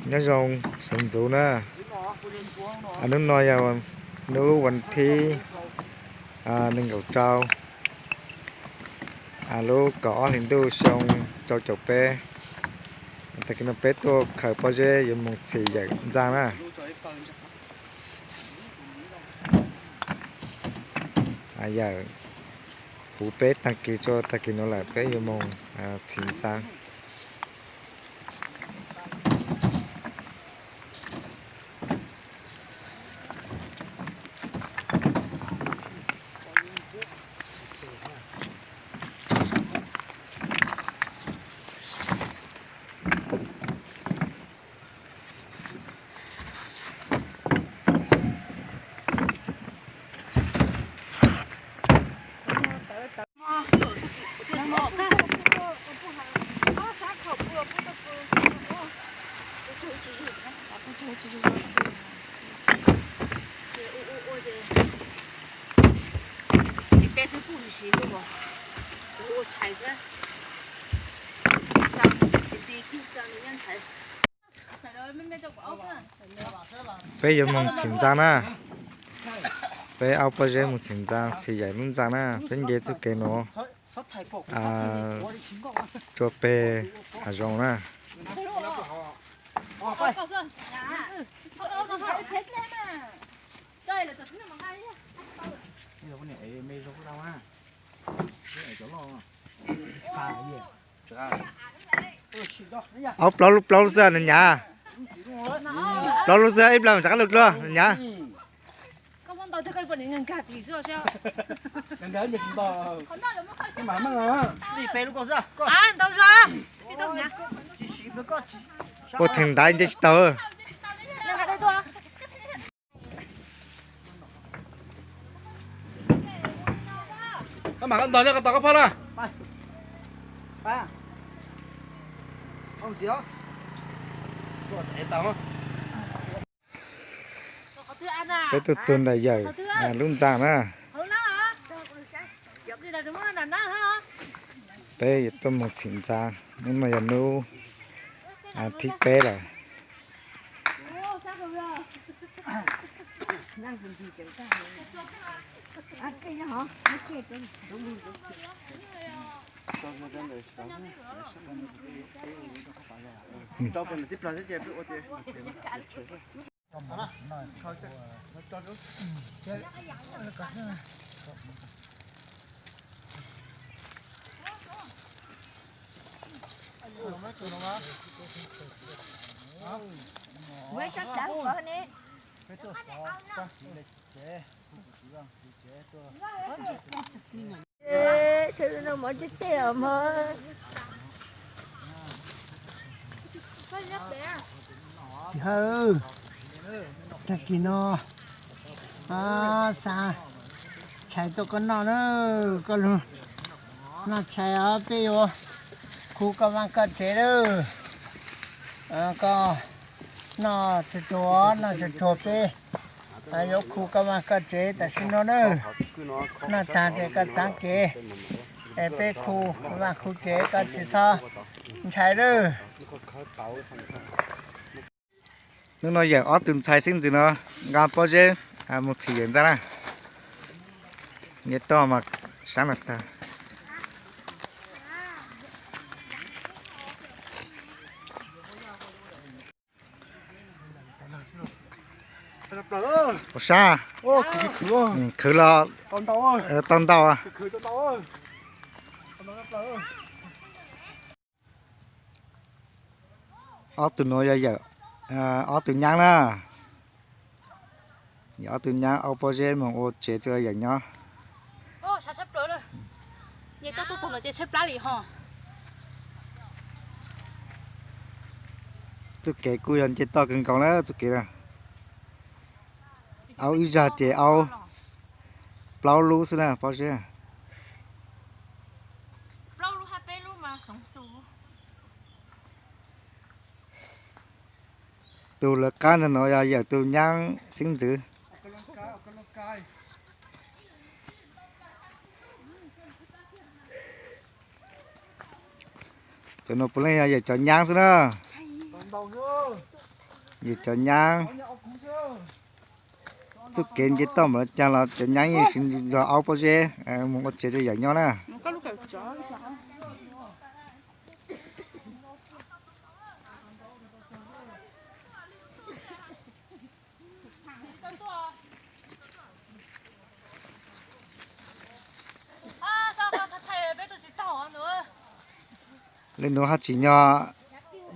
Nyob zoo sawv ntxov na, hnub no yog hnub vas thib nees nkaum rau lub kaum ob hlis ntuj xyoo rau caum peb. Tag kis no peb tuaj khaws pob zeb yuav mus txhim yawm ntxa na. Yawm puv peb tag kis txog tag kis no lawm peb yuav mus txhim ntxa. Peb yuav mus txhim ntxa na. Peb aub pob zeb mus txhim ntxa, txhim yawm lub ntxa na. Peb nce txoj kev nuav rua peg hav zoov na. Aub plaub lub, plaub lub xwb na nyab. Plaub lub xwb, ib plaub rov qab lug dlua na nyab. Ua theem ntaiv nce tsis taug. Peb tuaj txug ntawm yawm lub ntxa na. Peb yuav tuaj mus txhim ntxa, hnub no yog hnub thib peb lawm. Txiv Hawj, tag kis no xa tshais tuaj koj noj na, koj lug noj tshais os, peb yuav khu koj vaj koj tsev lawm. Koj noj tsuag tsuag, noj tsuag tsuag peb yuav khu koj vaj koj tsev tam sim no na. Noj tag ces koj txaav kev es peb khu vaj khu tsev, koj tsis txhob ntshai lawm. Hnub no yawm ob tug ntxhais xeeb ntxwv no nqa pob zeb mus txhim yawm ntxa na. Nce toj mas sab no tag. Puas sab? Khwv los tau ntau. Ob tug nuav yog yawm ob tug nyaab na. Yawm ob tug nyaab aub pob zeb moog ua tsev rua yawm nyob. Txuj kev kuj yog nce toj kawg nkaus na, txuj kev na. Aub ib zag ces aub plaub lub xwb na, pob zeb. Tus lawv qab ntawm no yog yawm tus nyaab xeeb ntxwv. Cov no puav leej yog yawm cov nyaab xwb na. Yus cov nyab txuj kev nce toj npaum li cas los cov nyab yeej siv zog aub pob zeb mus ua tsev rau yawm nyob na. Li nuav haj tsim nyog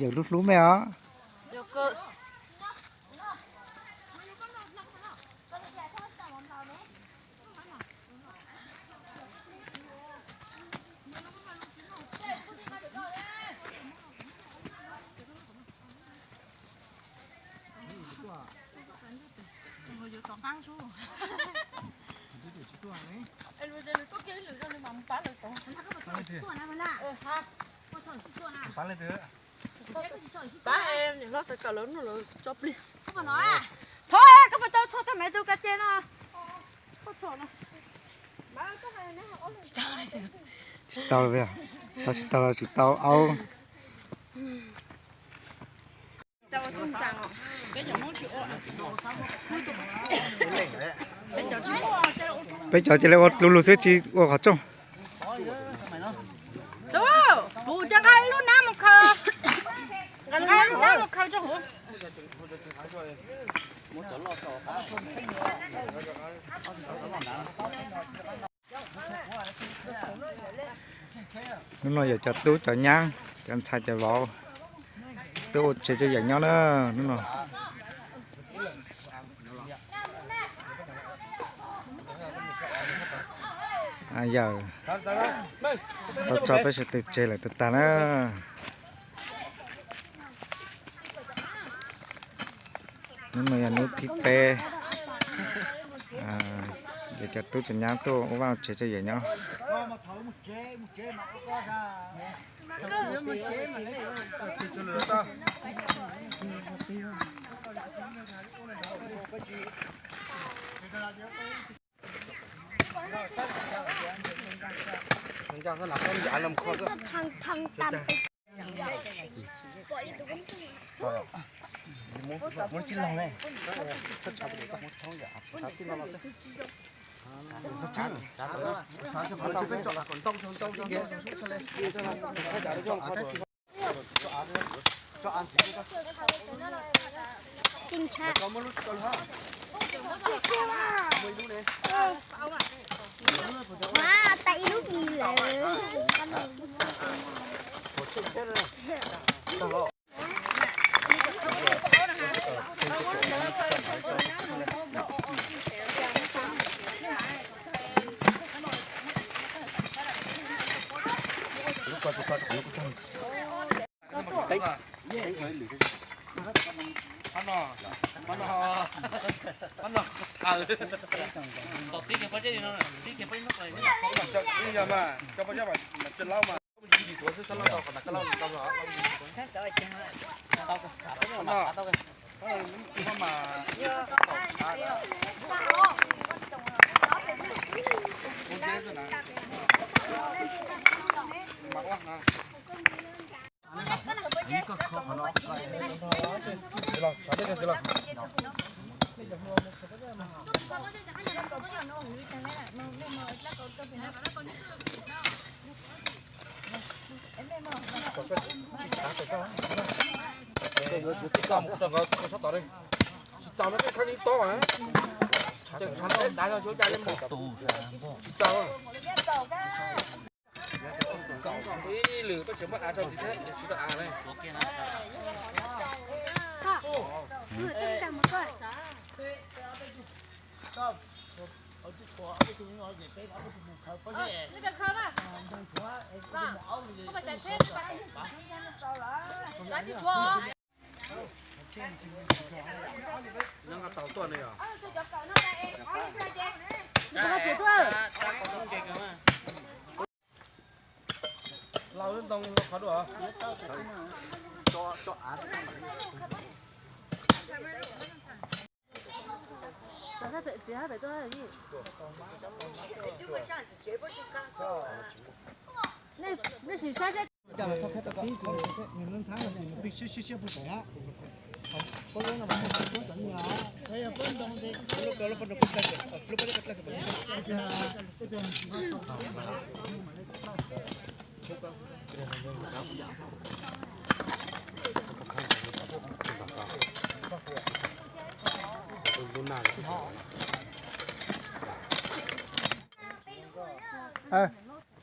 yawm hlub hlub mej os. Thov koj puas tau tshuaj tag me tug ka ce no? Tsis tau, tau tsis tau los tsis tau aub. Peb cov cia li ua dlu lug xwb tsis ua qhov rooj. Kuv cov nqa ib lub nab mus khaws, nqa ib lub nab mus khaws rau hauv. Hnub no yog cov tub cov nyab cov ntxhais cov vauv tuaj ua tsev rau yawm nyob na hnub no. Yawm tau tso peb sawv daws tseg lawm tag tag na. Hnub no yog hnub thib peb, yog cov tub cov nyab tuaj ua vaj tsev rau yawm nyob.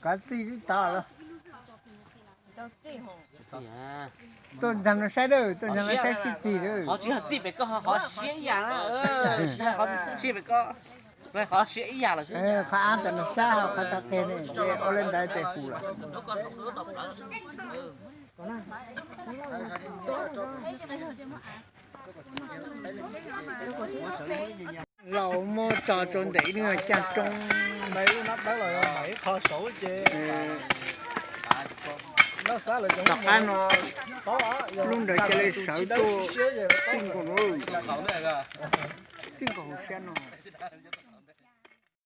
Kov txij tib tod lawm. Tuaj ntxeev no saib dawb, tuaj ntxeev no saib sib txig dawb. Qhov tsis yog txij pem ko, qhov siab ib yam na. Qhov siab pem ko, qhov siab ib yam lawm. Qhov av tam no sab, qhov tag qig ne, ua le ntawd tes hum lawm. Los muab tso rau ntawm ib lub caj roob. Tom qab no lub ntawd cia li sawv tuaj txij nkaus, txij nkaus hauv siab no.